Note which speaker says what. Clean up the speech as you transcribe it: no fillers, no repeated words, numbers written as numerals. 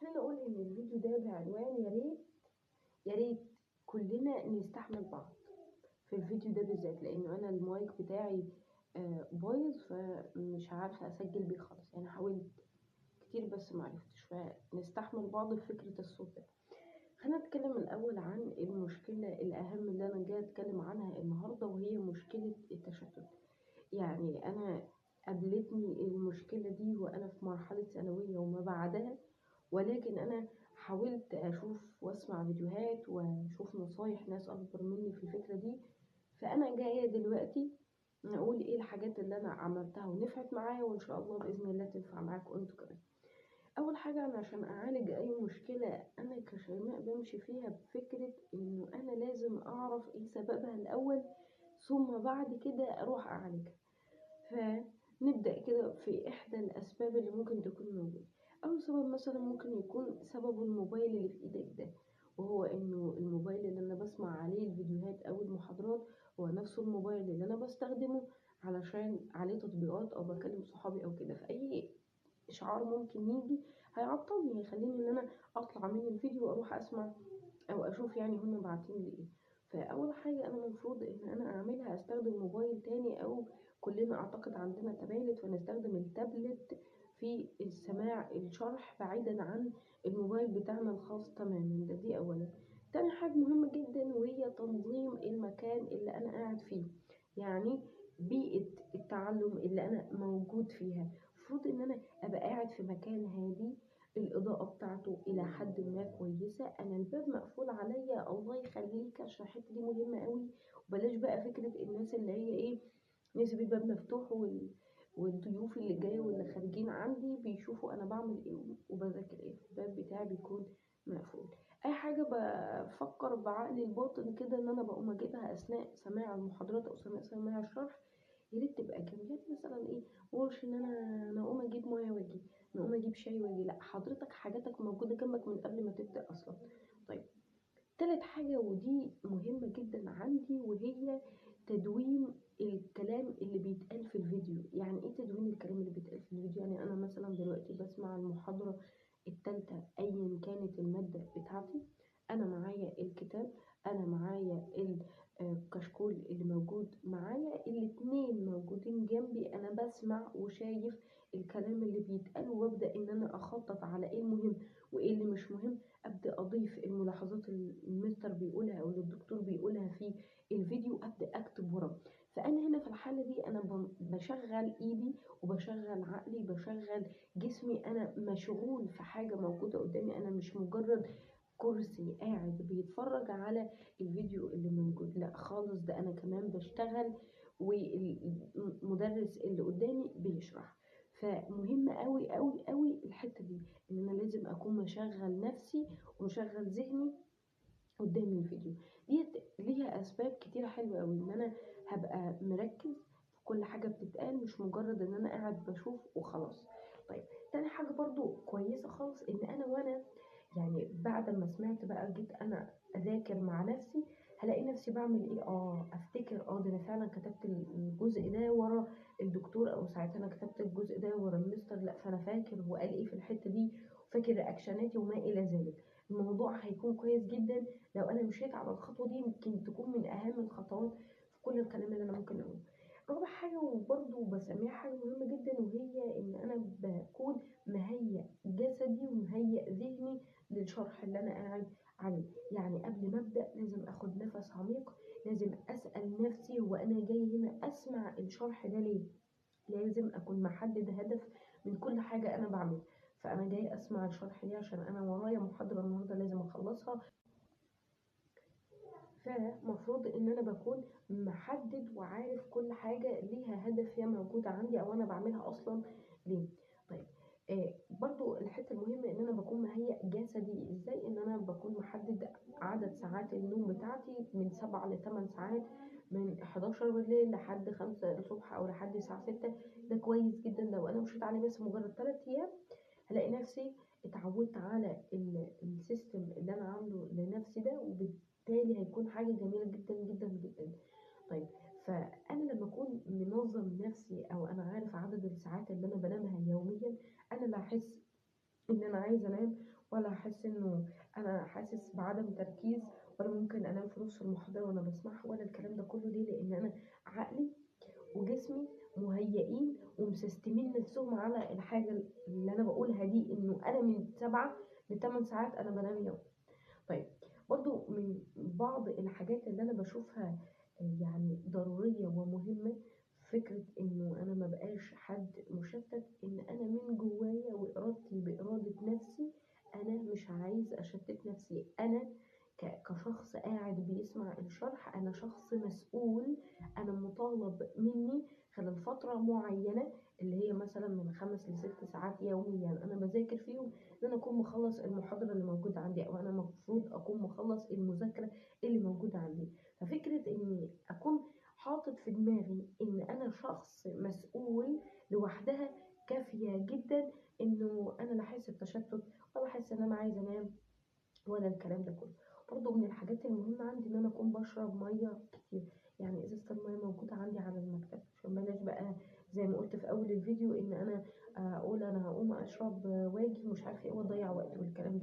Speaker 1: خليني اقول ان الفيديو ده بعنوان يا ريت يا ريت كلنا نستحمل بعض في الفيديو ده بالذات، لانه انا المايك بتاعي بايظ، فمش عارفه اسجل بيه خالص. يعني حاولت كتير بس معرفتش، فنستحمل بعض في فكرة الصوت ده. خلينا نتكلم الاول عن المشكلة الاهم اللي انا جاية اتكلم عنها النهارده، وهي مشكلة التشتت. يعني انا قابلتني المشكلة دي وانا في مرحلة ثانوية وما بعدها، ولكن انا حاولت اشوف واسمع فيديوهات واشوف نصايح ناس اكبر مني في الفكرة دي. فانا جاية دلوقتي نقول ايه الحاجات اللي انا عملتها ونفعت معايا، وان شاء الله باذن الله تنفع معاكم انتوا كمان. اول حاجة، انا عشان اعالج اي مشكلة انا كشيماء بمشي فيها بفكره انه انا لازم اعرف ايه سببها الاول، ثم بعد كده اروح اعالجها. فنبدا كده في احدى الاسباب اللي ممكن تكون موجودة. اول سبب مثلا ممكن يكون سببه الموبايل اللي في ايدك ده، وهو انه الموبايل اللي انا بسمع عليه الفيديوهات او المحاضرات هو نفسه الموبايل اللي انا بستخدمه علشان عليه تطبيقات او بكلم صحابي او كده. فاي اشعار ممكن يجي هيعطلني، هيخليني ان انا اطلع من الفيديو واروح اسمع او اشوف يعني هما باعتين لي ايه. فاول حاجة انا المفروض ان انا اعملها استخدم موبايل تاني، او كلنا اعتقد عندنا تابلت، فنستخدم التابلت في السماع الشرح بعيدا عن الموبايل بتاعنا الخاص تماما. ده دي اولا. تاني حاجة مهمة جدا وهي تنظيم المكان اللي انا قاعد فيه، يعني بيئة التعلم اللي انا موجود فيها. المفروض ان انا ابقى قاعد في مكان هادي، الاضاءة بتاعته الى حد ما كويسة، انا الباب مقفول عليا الله يخليك عشان الحتة دي مهمة قوي. وبلاش بقى فكرة الناس اللي هي ايه نسيب الباب مفتوح والضيوف اللي جاية واللي خارجين عندي بيشوفوا انا بعمل ايه وبذاكر ايه. الباب بتاعي بيكون مقفول. اي حاجة بفكر بعقلي الباطن كده ان انا بقوم اجيبها اثناء سماع المحاضرات او اثناء سماع الشرح، يا ريت تبقى جنبي. يعني مثلا ايه، مقولش ان انا اقوم اجيب مية واجي، انا اقوم اجيب شاي واجي، لا حضرتك حاجاتك موجودة جنبك من قبل ما تبدا اصلا. طيب تالت حاجة ودي مهمة جدا عندي، وهي تدوين الكلام اللي بيتقال في الفيديو. يعني ايه تدوين الكلام اللي بيتقال في الفيديو؟ يعني انا مثلا دلوقتي بسمع المحاضرة التالتة ايا كانت المادة بتاعتي، انا معايا الكتاب، انا معايا الكشكول اللي موجود معايا، الاتنين موجودين جنبي، انا بسمع وشايف الكلام اللي بيتقال، وابدا ان انا اخطط على ايه المهم وايه اللي مش مهم، ابدا اضيف الملاحظات اللي المستر بيقولها او اللي الدكتور بيقولها في الفيديو، ابدا اكتب وراه. فانا هنا في الحالة دي انا بشغل ايدي وبشغل عقلي، بشغل جسمي، انا مشغول في حاجة موجودة قدامي، انا مش مجرد كرسي قاعد بيتفرج على الفيديو اللي موجود، لا خالص، ده انا كمان بشتغل والمدرس اللي قدامي بيشرح. فمهم قوي قوي قوي الحتة دي، ان انا لازم اكون مشغل نفسي ومشغل ذهني قدام الفيديو. دي ليها اسباب كتيرة حلوة قوي، ان انا هبقى مركز في كل حاجة بتتقال، مش مجرد ان انا قاعد بشوف وخلاص. طيب تاني حاجة برضو كويسة خالص، ان انا وانا يعني بعد ما سمعت بقى جيت انا اذاكر مع نفسي، هلاقي نفسي بعمل ايه، افتكر ده انا فعلا كتبت الجزء ده ورا الدكتور، او ساعتها انا كتبت الجزء ده ورا المستر، لا فانا فاكر هو قال ايه في الحتة دي، وفاكر رياكشناتي وما الى ذلك. الموضوع هيكون كويس جدا لو انا مشيت على الخطوة دي، يمكن تكون من اهم الخطوات في كل الكلام اللي انا ممكن اقوله. رابع حاجة وبرده بسميها حاجة مهمة جدا، وهي ان انا بكون مهيئ جسدي ومهيئ ذهني للشرح اللي انا قاعد عليه. يعني قبل ما ابدا لازم اخد نفس عميق، لازم اسال نفسي هو انا جاي هنا اسمع الشرح ده ليه، لازم اكون محدد هدف من كل حاجة انا بعملها. فانا جاي اسمع الشرح ليه؟ عشان انا ورايا محاضرة النهارده لازم اخلصها، فمفروض ان انا بكون محدد وعارف كل حاجة ليها هدف هي موجودة عندي او انا بعملها اصلا ليه. طيب برضو الحتة المهمة ان انا بكون مهيئ جسدي ازاي، ان انا بكون محدد عدد ساعات النوم بتاعتي من 7 ل 8 ساعات، من 11 بالليل لحد 5 الصبح او لحد الساعة 6. ده كويس جدا لو انا مشيت عليه بس مجرد 3 ايام، هلاقي نفسي اتعودت على ال system اللي انا عامله لنفسي ده، وبالتالي هيكون حاجة جميلة جدا جدا جدا. طيب فانا لما اكون منظم نفسي او انا عارف عدد الساعات اللي انا بنامها يوميا، انا لا احس ان انا عايزه انام ولا هحس انه انا حاسس بعدم تركيز، ولا ممكن انام في نص المحاضرة وانا بسمعها، ولا الكلام ده كله. ليه؟ لان انا عقلي وجسمي مهيئين ومسستمين نفسهم على الحاجة اللي انا بقولها دي، انه انا من 7 ل8 ساعات انا بنام يوم. طيب برضو من بعض الحاجات اللي انا بشوفها يعني ضرورية ومهمة، فكرة انه انا ما بقاش حد مشتت، ان انا من جوايا وارادتي بارادة نفسي انا مش عايز اشتت نفسي. انا كشخص قاعد بيسمع الشرح، انا شخص مسؤول، انا مطالب مني خلال فترة معينة اللي هي مثلا من 5 ل6 ساعات يوميا انا بذاكر فيهم، ان انا اكون مخلص المحاضرة اللي موجودة عندي، او انا المفروض اكون مخلص المذاكرة اللي موجودة عندي. ففكرة اني اكون حاطط في دماغي ان انا شخص مسؤول لوحدها كافية جدا، انه انا لا احس بتشتت ولا احس ان انا عايزة انام ولا الكلام ده كله. برضو من الحاجات المهمة عندي ان انا اكون بشرب مية كتير، يعني ازازة المية موجودة عندي على المكتب، عشان بلاش بقى زي ما قلت في اول الفيديو ان انا اقول انا هقوم اشرب واجي مش عارفة ايه واضيع وقت والكلام ده.